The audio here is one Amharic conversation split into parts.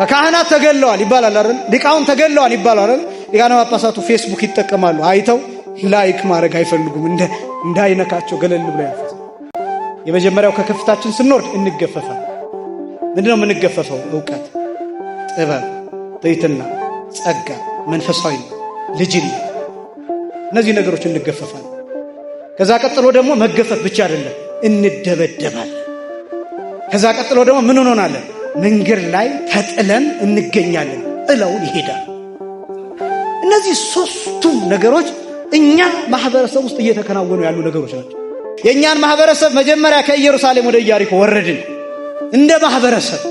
ካህናት ተገለዋል ይባላል አይደል? ሊቃውን ተገለዋል ይባላል አይደል? ሊቃነ ጳጳሳቱ ፌስቡክ ይጠቀማሉ። አይተው like ማድረግ አይፈልጉም። እንዳይነካቸው ገለል ብለው ያልፉት። የመጀመሪያው ከከፍታችን ስንወርድ እንገፈፋል። ምንድነው የምንገፈፈው? እውቀት፣ ጥበብ፣ ትሕትና፣ ጸጋ፣ መንፈሳዊነት፣ ልጅነት፣ እነዚህ ነገሮች እንገፈፋለን። ከዛ ቀጥሎ ደግሞ መገፈፍ ብቻ አይደለም፣ እንደበደባለን። ከዛ ቀጥሎ ደግሞ ምን እንሆናለን? መንገድ ላይ ተጥለን እንገኛለን። ጥለውን ይሄዳል። እነዚህ ሶስቱ ነገሮች እኛ ማህበረሰብ ውስጥ እየተከናወኑ ያሉ ነገሮች ናቸው። የእኛን ማህበረሰብ መጀመሪያ ከኢየሩሳሌም ወደ ኢያሪኮ ወረድን። እንደ ማህበረሰብ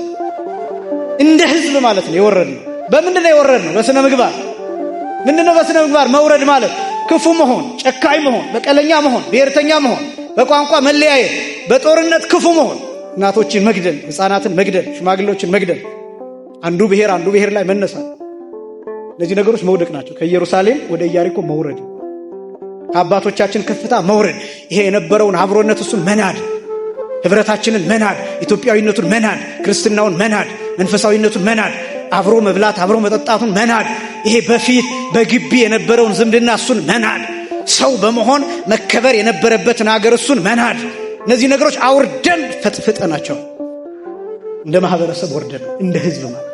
እንደ ህዝብ ማለት ነው የወረድነው። በምንድን ነው የወረድነው? በስነ ምግባር። ምንድን ነው በስነ ምግባር መውረድ ማለት? ክፉ መሆን፣ ጨካኝ መሆን፣ በቀለኛ መሆን፣ ብሔርተኛ መሆን፣ በቋንቋ መለያየት፣ በጦርነት ክፉ መሆን፣ እናቶችን መግደል፣ ህፃናትን መግደል፣ ሽማግሌዎችን መግደል፣ አንዱ ብሔር አንዱ ብሔር ላይ መነሳት፣ እነዚህ ነገሮች መውደቅ ናቸው። ከኢየሩሳሌም ወደ ኢያሪኮ መውረድ፣ ከአባቶቻችን ከፍታ መውረድ፣ ይሄ የነበረውን አብሮነት እሱን መናድ፣ ህብረታችንን መናድ፣ ኢትዮጵያዊነቱን መናድ፣ ክርስትናውን መናድ፣ መንፈሳዊነቱን መናድ፣ አብሮ መብላት አብሮ መጠጣቱን መናድ፣ ይሄ በፊት በግቢ የነበረውን ዝምድና እሱን መናድ፣ ሰው በመሆን መከበር የነበረበትን ሀገር እሱን መናድ፣ እነዚህ ነገሮች አውርደን ፈጥፍጠናቸው እንደ ማህበረሰብ ወርደን እንደ ህዝብ ማለት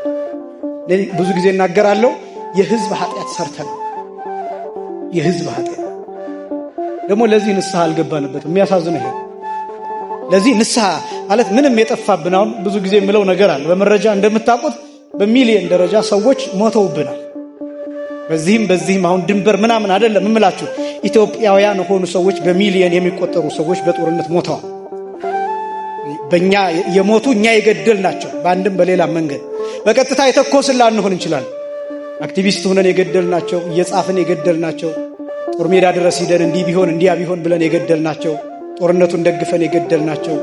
ብዙ ጊዜ እናገራለሁ። የህዝብ ኃጢአት ሰርተን የህዝብ ኃጢአት ደግሞ ለዚህ ንስሐ አልገባንበትም። የሚያሳዝነው ይሄ ለዚህ ንስሐ ማለት ምንም የጠፋብን አሁን ብዙ ጊዜ የምለው ነገር አለ። በመረጃ እንደምታውቁት በሚሊየን ደረጃ ሰዎች ሞተውብናል። በዚህም በዚህም አሁን ድንበር ምናምን አይደለም እምላችሁ፣ ኢትዮጵያውያን የሆኑ ሰዎች በሚሊየን የሚቆጠሩ ሰዎች በጦርነት ሞተዋል። በእኛ የሞቱ እኛ የገደል ናቸው። በአንድም በሌላ መንገድ በቀጥታ የተኮስን ላንሆን እንችላለን። አክቲቪስት ሆነን የገደል ናቸው፣ እየጻፍን የገደል ናቸው፣ ጦር ሜዳ ድረስ ሂደን እንዲህ ቢሆን እንዲያ ቢሆን ብለን የገደል ናቸው፣ ጦርነቱን ደግፈን የገደል ናቸው፣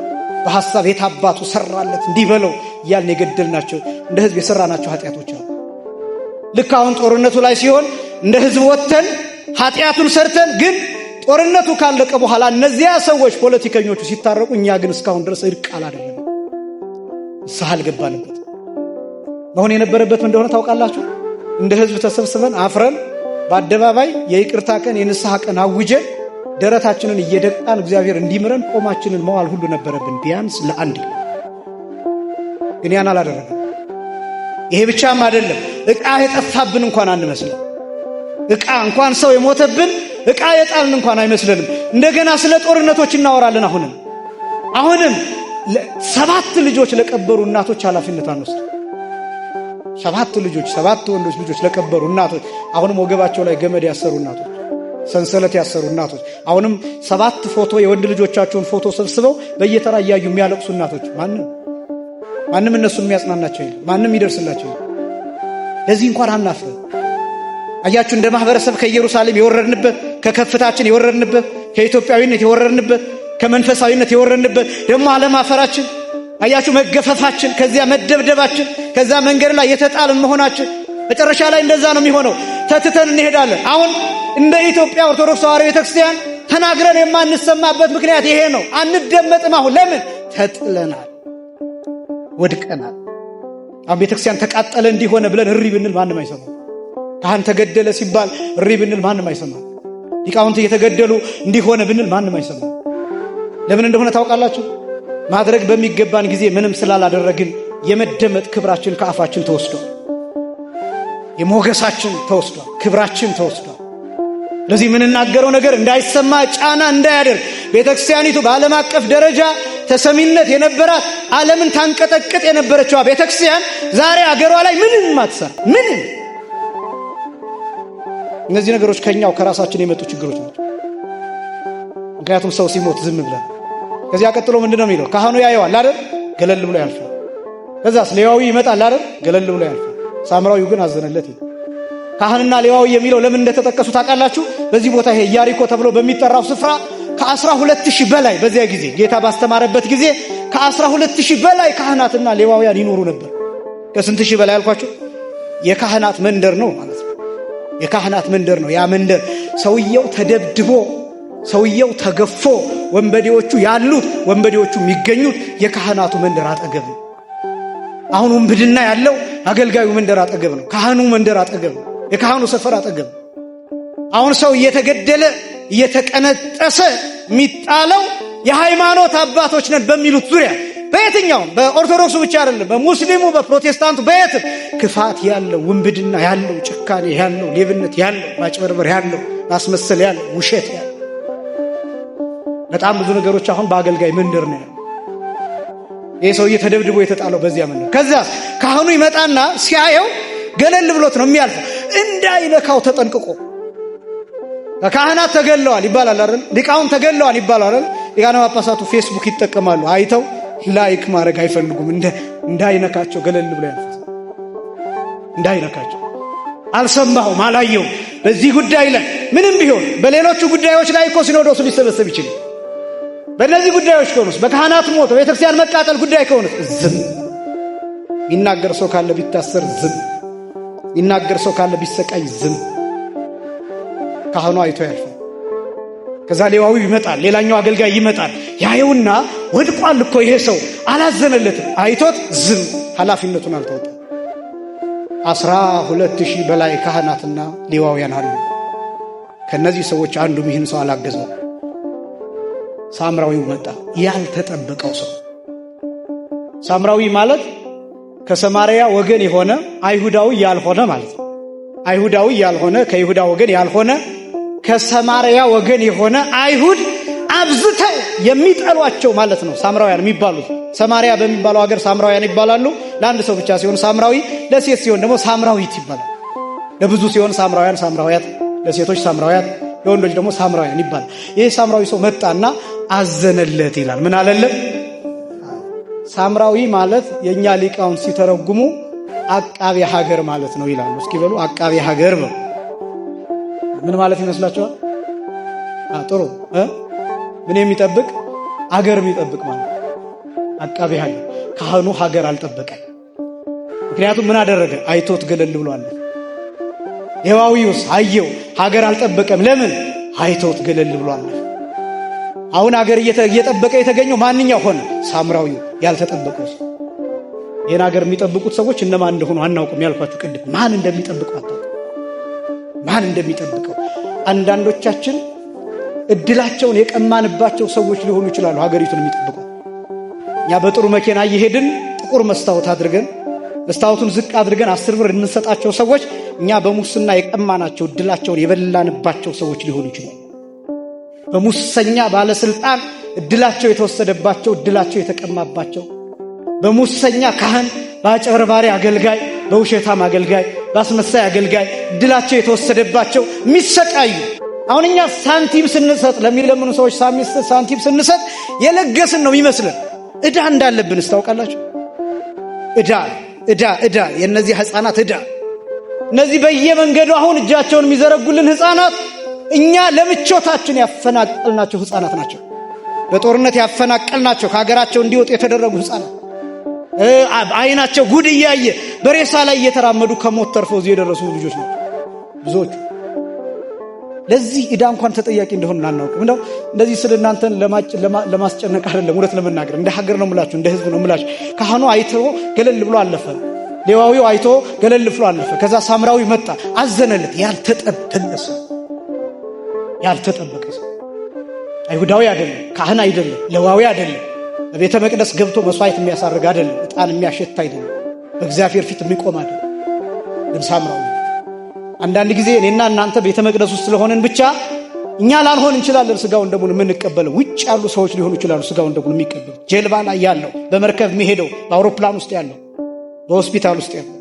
በሐሳብ የታባቱ ሰራለት እንዲህ በለው እያልን የገደል ናቸው። እንደ ህዝብ የሰራናቸው ኃጢአቶች አሉ። ልክ አሁን ጦርነቱ ላይ ሲሆን እንደ ህዝብ ወጥተን ኃጢአቱን ሰርተን ግን ጦርነቱ ካለቀ በኋላ እነዚያ ሰዎች ፖለቲከኞቹ ሲታረቁ፣ እኛ ግን እስካሁን ድረስ እርቅ አላደረግንም፣ ንስሐ አልገባንበት። መሆን የነበረበት ምን እንደሆነ ታውቃላችሁ? እንደ ህዝብ ተሰብስበን አፍረን በአደባባይ የይቅርታ ቀን የንስሐ ቀን አውጀን ደረታችንን እየደቃን እግዚአብሔር እንዲምረን ቆማችንን መዋል ሁሉ ነበረብን፣ ቢያንስ ለአንድ ግን ያን አላደረግንም። ይሄ ብቻም አይደለም፣ ዕቃ የጠፋብን እንኳን አንመስልም። ዕቃ እንኳን ሰው የሞተብን ዕቃ የጣልን እንኳን አይመስለንም። እንደገና ስለ ጦርነቶች እናወራለን። አሁንም አሁንም 7 ልጆች ለቀበሩ እናቶች ኃላፊነት አንወስድ። 7 ልጆች፣ 7 ወንዶች ልጆች ለቀበሩ እናቶች፣ አሁንም ወገባቸው ላይ ገመድ ያሰሩ እናቶች፣ ሰንሰለት ያሰሩ እናቶች፣ አሁንም 7 ፎቶ የወንድ ልጆቻቸውን ፎቶ ሰብስበው በየተራ እያዩ የሚያለቅሱ እናቶች፣ ማንም ማንም እነሱን የሚያጽናናቸው የለም። ማንም ይደርስላቸው የለም። ለዚህ እንኳን አናፍርም። አያችሁ፣ እንደ ማህበረሰብ ከኢየሩሳሌም የወረድንበት፣ ከከፍታችን የወረድንበት፣ ከኢትዮጵያዊነት የወረድንበት፣ ከመንፈሳዊነት የወረድንበት ደግሞ አለማፈራችን፣ አያችሁ መገፈፋችን፣ ከዚያ መደብደባችን፣ ከዛ መንገድ ላይ የተጣልን መሆናችን መጨረሻ ላይ እንደዛ ነው የሚሆነው። ተትተን እንሄዳለን። አሁን እንደ ኢትዮጵያ ኦርቶዶክስ ተዋሕዶ ቤተክርስቲያን ተናግረን የማንሰማበት ምክንያት ይሄ ነው። አንደመጥም። አሁን ለምን ተጥለናል፣ ወድቀናል። አሁን ቤተክርስቲያን ተቃጠለ እንዲሆነ ብለን እሪ ብንል ማንም አይሰማም። ካህን ተገደለ ሲባል እሪ ብንል ማንም አይሰማም። ሊቃውንት እየተገደሉ እንዲሆነ ብንል ማንም አይሰማም። ለምን እንደሆነ ታውቃላችሁ? ማድረግ በሚገባን ጊዜ ምንም ስላላደረግን የመደመጥ ክብራችን ከአፋችን ተወስዷል። የሞገሳችን ተወስዷል። ክብራችን ተወስዷል። ለዚህ የምንናገረው ነገር እንዳይሰማ ጫና እንዳያደርግ ቤተክርስቲያኒቱ በዓለም አቀፍ ደረጃ ተሰሚነት የነበራት ዓለምን ታንቀጠቅጥ የነበረችዋ ቤተክርስቲያን ዛሬ አገሯ ላይ ምንም አትሰራ። ምንም። እነዚህ ነገሮች ከኛው ከራሳችን የመጡ ችግሮች ናቸው። ምክንያቱም ሰው ሲሞት ዝም ብለን ከዚያ ቀጥሎ ምንድነው የሚለው? ካህኑ ያየዋል አይደል? ገለል ብሎ ያልፋል። ከዛስ ሌዋዊ ይመጣል አይደል? ገለል ብሎ ያልፋል። ሳምራዊው ግን አዘነለት። ካህንና ሌዋዊ የሚለው ለምን እንደተጠቀሱ ታውቃላችሁ? በዚህ ቦታ ይሄ ኢያሪኮ ተብሎ በሚጠራው ስፍራ ከ12000 በላይ በዚያ ጊዜ ጌታ ባስተማረበት ጊዜ ከ12000 በላይ ካህናትና ሌዋውያን ይኖሩ ነበር። ከስንት ሺህ በላይ አልኳችሁ? የካህናት መንደር ነው ማለት ነው። የካህናት መንደር ነው ያ መንደር። ሰውየው ተደብድቦ፣ ሰውየው ተገፎ፣ ወንበዴዎቹ ያሉት ወንበዴዎቹ የሚገኙት የካህናቱ መንደር አጠገብ ነው። አሁን ውንብድና ያለው አገልጋዩ መንደር አጠገብ ነው። ካህኑ መንደር አጠገብ ነው። የካህኑ ሰፈር አጠገብ ነው። አሁን ሰው እየተገደለ እየተቀነጠሰ የሚጣለው የሃይማኖት አባቶች ነን በሚሉት ዙሪያ በየትኛውም በኦርቶዶክሱ ብቻ አይደለም፣ በሙስሊሙ፣ በፕሮቴስታንቱ፣ በየትም ክፋት ያለው፣ ውንብድና ያለው፣ ጭካኔ ያለው፣ ሌብነት ያለው፣ ማጭበርበር ያለው፣ ማስመሰል ያለው፣ ውሸት ያለው በጣም ብዙ ነገሮች አሁን በአገልጋይ መንደር ነው ያለው። ይህ ሰውዬ ተደብድቦ የተጣለው በዚያ መንደር። ከዛ ካህኑ ይመጣና ሲያየው ገለል ብሎት ነው የሚያልፈው፣ እንዳይነካው ተጠንቅቆ። ካህናት ተገለዋል ይባላል አይደል? ሊቃውን ተገለዋል ይባላል አይደል? ሊቃነ ጳጳሳቱ ፌስቡክ ይጠቀማሉ። አይተው like ማድረግ አይፈልጉም። እንዳይነካቸው ገለል ብሎ ያልፉት፣ እንዳይነካቸው። አልሰማሁም፣ አላየውም። በዚህ ጉዳይ ላይ ምንም ቢሆን በሌሎቹ ጉዳዮች ላይ እኮ ሲኖዶሱ ሊሰበሰብ ይችላል። በእነዚህ ጉዳዮች ከሆኑስ፣ በካህናት ሞት፣ በቤተክርስቲያን መቃጠል ጉዳይ ከሆኑስ ዝም። ይናገር ሰው ካለ ቢታሰር ዝም። ይናገር ሰው ካለ ቢሰቃይ ዝም። ካህኑ አይቶ ያልፋል። ከዛ ሌዋዊው ይመጣል፣ ሌላኛው አገልጋይ ይመጣል። ያየውና ወድቋል እኮ ይሄ ሰው አላዘነለትም። አይቶት ዝም፣ ኃላፊነቱን አልተወጣም። 12,000 በላይ ካህናትና ሌዋውያን አሉ። ከነዚህ ሰዎች አንዱም ይህን ሰው አላገዘው። ሳምራዊው መጣ፣ ያልተጠበቀው ሰው። ሳምራዊ ማለት ከሰማርያ ወገን የሆነ አይሁዳዊ ያልሆነ ማለት ነው። አይሁዳዊ ያልሆነ፣ ከይሁዳ ወገን ያልሆነ፣ ከሰማርያ ወገን የሆነ፣ አይሁድ አብዝተው የሚጠሏቸው ማለት ነው። ሳምራውያን የሚባሉት ሰማርያ በሚባለው ሀገር ሳምራውያን ይባላሉ። ለአንድ ሰው ብቻ ሲሆን ሳምራዊ፣ ለሴት ሲሆን ደግሞ ሳምራዊት ይባላል። ለብዙ ሲሆን ሳምራውያን፣ ሳምራውያት፣ ለሴቶች ሳምራውያት፣ ለወንዶች ደግሞ ሳምራውያን ይባላል። ይህ ሳምራዊ ሰው መጣና አዘነለት ይላል። ምን አለለት? ሳምራዊ ማለት የእኛ ሊቃውንት ሲተረጉሙ አቃቤ ሀገር ማለት ነው ይላሉ። እስኪ በሉ አቃቤ ሀገር በሉ። ምን ማለት ይመስላችኋል? ጥሩ፣ ምን የሚጠብቅ? አገር የሚጠብቅ ማለት አቃቤ ሀገር። ካህኑ ሀገር አልጠበቀም። ምክንያቱም ምን አደረገ? አይቶት ገለል ብሏል። ሌዋዊውስ አየው፣ ሀገር አልጠበቀም። ለምን? አይቶት ገለል ብሏል። አሁን ሀገር እየጠበቀ የተገኘው ማንኛው ሆነ? ሳምራዊው፣ ያልተጠበቀው ሰው። ይህን ሀገር የሚጠብቁት ሰዎች እነማን እንደሆኑ አናውቅም። ያልኳችሁ ቅድም ማን እንደሚጠብቀው አታውቅም። ማን እንደሚጠብቀው አንዳንዶቻችን እድላቸውን የቀማንባቸው ሰዎች ሊሆኑ ይችላሉ። ሀገሪቱን የሚጠብቁ እኛ በጥሩ መኪና እየሄድን ጥቁር መስታወት አድርገን መስታወቱን ዝቅ አድርገን 10 ብር የምንሰጣቸው ሰዎች እኛ በሙስና የቀማናቸው፣ እድላቸውን የበላንባቸው ሰዎች ሊሆኑ ይችላሉ። በሙሰኛ ባለስልጣን እድላቸው የተወሰደባቸው፣ እድላቸው የተቀማባቸው፣ በሙሰኛ ካህን፣ በአጭበርባሪ አገልጋይ፣ በውሸታም አገልጋይ፣ በአስመሳይ አገልጋይ እድላቸው የተወሰደባቸው የሚሰቃዩ። አሁን እኛ ሳንቲም ስንሰጥ፣ ለሚለምኑ ሰዎች ሳንቲም ስንሰጥ የለገስን ነው የሚመስለን። ዕዳ እንዳለብን ታውቃላችሁ? ዕዳ፣ ዕዳ፣ ዕዳ፣ የእነዚህ ሕፃናት ዕዳ። እነዚህ በየመንገዱ አሁን እጃቸውን የሚዘረጉልን ሕፃናት እኛ ለምቾታችን ያፈናቀልናቸው ሕፃናት ናቸው። በጦርነት ያፈናቀልናቸው፣ ከሀገራቸው እንዲወጡ የተደረጉ ሕፃናት፣ አይናቸው ጉድ እያየ በሬሳ ላይ እየተራመዱ ከሞት ተርፈው እዚህ የደረሱ ልጆች ናቸው ብዙዎቹ። ለዚህ ዕዳ እንኳን ተጠያቂ እንደሆን አናውቅም። እንደው እንደዚህ ስለ እናንተን ለማስጨነቅ አይደለም፣ እውነት ለመናገር እንደ ሀገር ነው የምላችሁ፣ እንደ ህዝብ ነው የምላችሁ። ካህኑ አይቶ ገለል ብሎ አለፈ። ሌዋዊው አይቶ ገለል ብሎ አለፈ። ከዛ ሳምራዊ መጣ፣ አዘነለት። ያልተጠበቀ ሰው፣ ያልተጠበቀ ሰው፣ አይሁዳዊ አይደለም፣ ካህን አይደለም፣ ሌዋዊ አይደለም፣ በቤተ መቅደስ ገብቶ መስዋዕት የሚያሳርግ አይደለም፣ ዕጣን የሚያሸት አይደለም፣ በእግዚአብሔር ፊት የሚቆም አይደለም። ግን ሳምራዊ። አንዳንድ ጊዜ እኔና እናንተ ቤተ መቅደስ ውስጥ ስለሆንን ብቻ እኛ ላንሆን እንችላለን ስጋውን ደሙን የምንቀበለው። ውጭ ያሉ ሰዎች ሊሆኑ ይችላሉ ስጋውን ደሙን የሚቀበሉ። ጀልባ ላይ ያለው፣ በመርከብ የሚሄደው፣ በአውሮፕላን ውስጥ ያለው፣ በሆስፒታል ውስጥ ያለው፣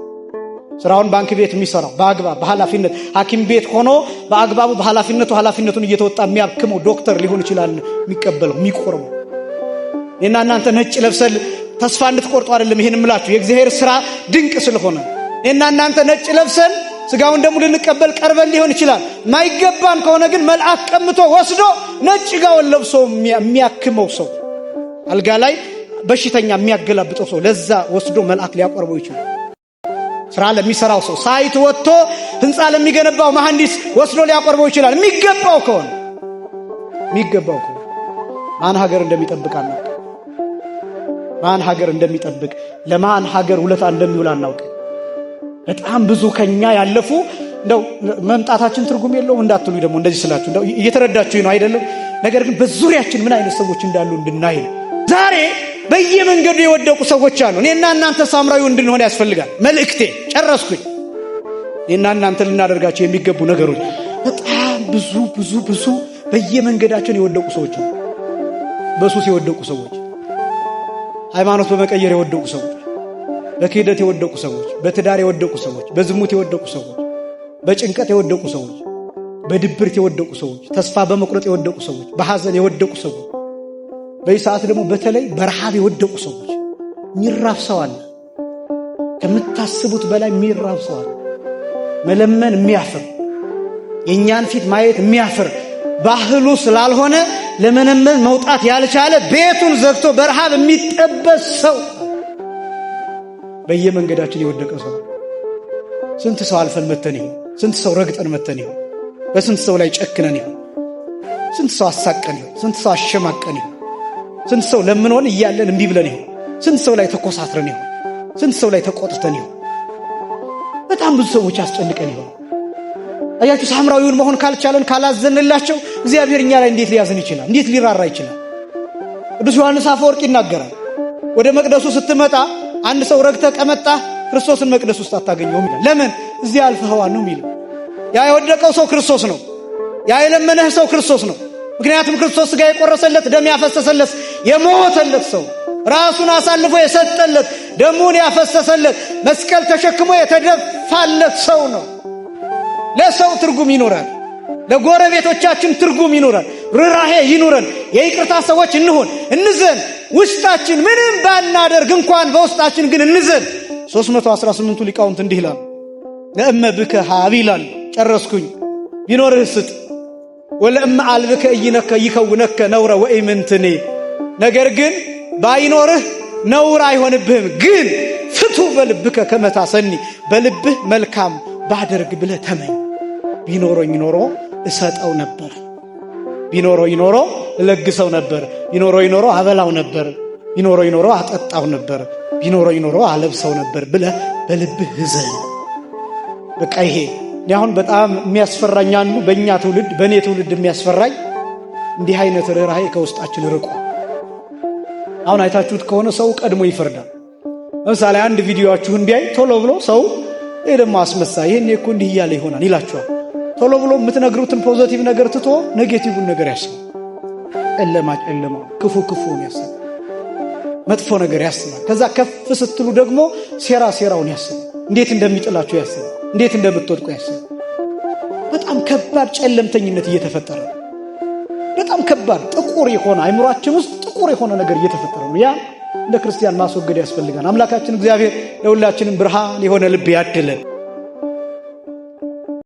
ስራውን ባንክ ቤት የሚሰራው በአግባብ በኃላፊነት፣ ሐኪም ቤት ሆኖ በአግባቡ በኃላፊነቱ ኃላፊነቱን እየተወጣ የሚያክመው ዶክተር ሊሆን ይችላል የሚቀበለው፣ የሚቆርበው። እኔና እናንተ ነጭ ለብሰን ተስፋ እንድትቆርጡ አይደለም ይሄን እምላችሁ፣ የእግዚአብሔር ስራ ድንቅ ስለሆነ። እኔና እናንተ ነጭ ለብሰን ስጋውን ደግሞ ልንቀበል ቀርበን ሊሆን ይችላል። ማይገባን ከሆነ ግን መልአክ ቀምቶ ወስዶ ነጭ ጋውን ለብሶ የሚያክመው ሰው፣ አልጋ ላይ በሽተኛ የሚያገላብጠው ሰው ለዛ ወስዶ መልአክ ሊያቆርበው ይችላል። ስራ ለሚሰራው ሰው፣ site ወጥቶ ህንፃ ለሚገነባው መሐንዲስ ወስዶ ሊያቆርበው ይችላል። የሚገባው ከሆነ፣ የሚገባው ከሆነ። ማን ሀገር እንደሚጠብቅ አናውቅ። ማን ሀገር እንደሚጠብቅ፣ ለማን ሀገር ውለታ እንደሚውል አናውቅ። በጣም ብዙ ከኛ ያለፉ እንደው መምጣታችን ትርጉም የለውም እንዳትሉ ደግሞ እንደዚህ ስላችሁ እንደው እየተረዳችሁ ነው አይደለም? ነገር ግን በዙሪያችን ምን አይነት ሰዎች እንዳሉ እንድናይ ነው። ዛሬ በየመንገዱ የወደቁ ሰዎች አሉ። እኔና እናንተ ሳምራዊው እንድንሆን ያስፈልጋል። መልእክቴ ጨረስኩኝ። እኔና እናንተ ልናደርጋቸው የሚገቡ ነገሮች በጣም ብዙ ብዙ ብዙ በየመንገዳችን የወደቁ ሰዎች አሉ። በሱስ የወደቁ ሰዎች፣ ሃይማኖት በመቀየር የወደቁ ሰዎች፣ በክህደት የወደቁ ሰዎች፣ በትዳር የወደቁ ሰዎች፣ በዝሙት የወደቁ ሰዎች፣ በጭንቀት የወደቁ ሰዎች፣ በድብርት የወደቁ ሰዎች፣ ተስፋ በመቁረጥ የወደቁ ሰዎች፣ በሐዘን የወደቁ ሰዎች፣ በዚህ ሰዓት ደግሞ በተለይ በረሃብ የወደቁ ሰዎች። የሚራብ ሰው አለ። ከምታስቡት በላይ የሚራብ ሰው አለ። መለመን የሚያፍር፣ የእኛን ፊት ማየት የሚያፍር፣ ባህሉ ስላልሆነ ለመለመን መውጣት ያልቻለ፣ ቤቱን ዘግቶ በረሃብ የሚጠበስ ሰው፣ በየመንገዳችን የወደቀ ሰው። ስንት ሰው አልፈን መተን ይሆን? ስንት ሰው ረግጠን መተን ይሆን? በስንት ሰው ላይ ጨክነን ይሆን? ስንት ሰው አሳቀን ይሆን? ስንት ሰው አሸማቀን ይሆን? ስንት ሰው ለምኖን እያለን እምቢ ብለን ይሆን? ስንት ሰው ላይ ተኮሳትረን ይሆን? ስንት ሰው ላይ ተቆጥተን ይሆን? በጣም ብዙ ሰዎች አስጨንቀን ይሆን? አያችሁ፣ ሳምራዊውን መሆን ካልቻለን፣ ካላዘንላቸው እግዚአብሔር እኛ ላይ እንዴት ሊያዝን ይችላል? እንዴት ሊራራ ይችላል? ቅዱስ ዮሐንስ አፈወርቅ ይናገራል። ወደ መቅደሱ ስትመጣ አንድ ሰው ረግተህ ከመጣህ ክርስቶስን መቅደስ ውስጥ አታገኘውም ይላል። ለምን? እዚህ አልፈኸዋል ነው የሚለው። ያ የወደቀው ሰው ክርስቶስ ነው። ያ የለመነህ ሰው ክርስቶስ ነው። ምክንያቱም ክርስቶስ ሥጋ የቆረሰለት፣ ደም ያፈሰሰለት፣ የሞተለት ሰው፣ ራሱን አሳልፎ የሰጠለት፣ ደሙን ያፈሰሰለት፣ መስቀል ተሸክሞ የተደፋለት ሰው ነው። ለሰው ትርጉም ይኖራል። ለጎረቤቶቻችን ትርጉም ይኖራል። ርኅራሄ ይኑረን። የይቅርታ ሰዎች እንሁን፣ እንዘን። ውስጣችን ምንም ባናደርግ እንኳን በውስጣችን ግን እንዘን። 318ቱ ሊቃውንት እንዲህ ይላሉ። ለእመ ብከ ሀብ ይላሉ። ጨረስኩኝ። ቢኖርህ ስጥ። ወለእመ አልብከ ኢይነከ ይከውነከ ነውረ ወኢምንትኔ። ነገር ግን ባይኖርህ ነውር አይሆንብህም። ግን ፍቱ በልብከ ከመታሰኒ፣ በልብህ መልካም ባደርግ ብለህ ተመኝ። ቢኖረኝ ኖሮ እሰጠው ነበር። ቢኖረኝ ኖሮ እለግሰው ነበር። ቢኖረኝ ኖሮ አበላው ነበር። ቢኖረኝ ኖሮ አጠጣው ነበር። ቢኖረኝ ኖሮ አለብሰው ነበር ብለህ በልብህ እዘን። በቃ ይሄ እኔ አሁን በጣም የሚያስፈራኝ አንዱ በእኛ ትውልድ፣ በእኔ ትውልድ የሚያስፈራኝ እንዲህ አይነት ርኅራኄ ከውስጣችን ርቆ አሁን አይታችሁት ከሆነ ሰው ቀድሞ ይፈርዳል። ለምሳሌ አንድ ቪዲዮአችሁን ቢያይ ቶሎ ብሎ ሰው ይሄ ደግሞ አስመሳይ፣ ይሄኔ እኮ እንዲህ እያለ ይሆናል ይላችኋል። ቶሎ ብሎ የምትነግሩትን positive ነገር ትቶ negative ን ነገር ያስባል። ጨለማ ጨለማ፣ ክፉ ክፉን ያስባል። መጥፎ ነገር ያስባል። ከዛ ከፍ ስትሉ ደግሞ ሴራ ሴራውን ያስባል። እንዴት እንደሚጥላችሁ ያስባል። እንዴት እንደምትወድቁ ያስባል። በጣም ከባድ ጨለምተኝነት እየተፈጠረ ነው። በጣም ከባድ ጥቁር የሆነ፣ አይምሯችን ውስጥ ጥቁር የሆነ ነገር እየተፈጠረ ነው። ያ እንደ ክርስቲያን ማስወገድ ያስፈልጋል። አምላካችን እግዚአብሔር ለሁላችንም ብርሃን የሆነ ልብ ያድለን።